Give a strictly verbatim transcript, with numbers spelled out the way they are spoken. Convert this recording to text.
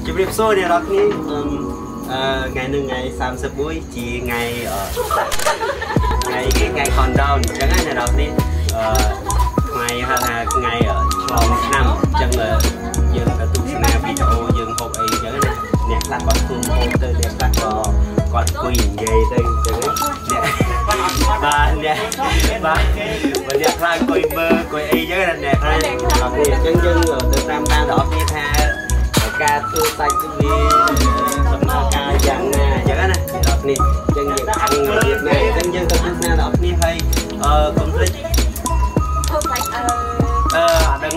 Čơbrip sô anai rok ni, ưm, ơ, ngày anai ngày sa sơbui, či ngày, ơ, ngày, ngày countdown, čang anai rok ni, ơ, ngày ha, ha, ngày, ơ, čơlom năm, čang, ơ, yơ̆ng kơ tŭ sơnai video, yơ̆ng hok ai, čang anai, anai hlak kơ tŭ hok tơ, anai hlak kơ, kơ kui, yơ̆ng tơ, čang anai. Ba, anai, ba, ba, anai hlak kui bơ, kui ai, čang anai, hlak. Čang yơ̆ng, ơ, tơ tam tam rok ni tha, ka tŭ săč tŭ ni, ơ, ka yang na, čang anai, rok ni, čang yơ̆ng, ang Việt Nam, čang yơ̆ng kơ tŭ sơnai rok ni hơi, ơ, complete. Ơ, đang